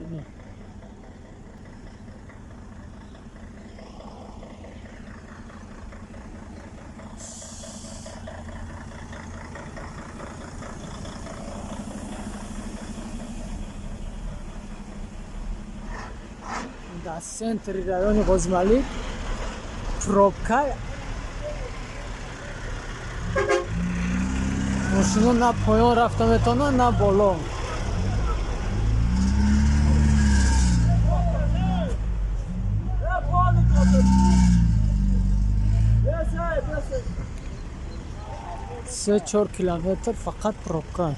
Дар центри райони Ғозималик пробка, мошино на поён рафта метавонанд, на боло. 3-4 километр фақат пробка.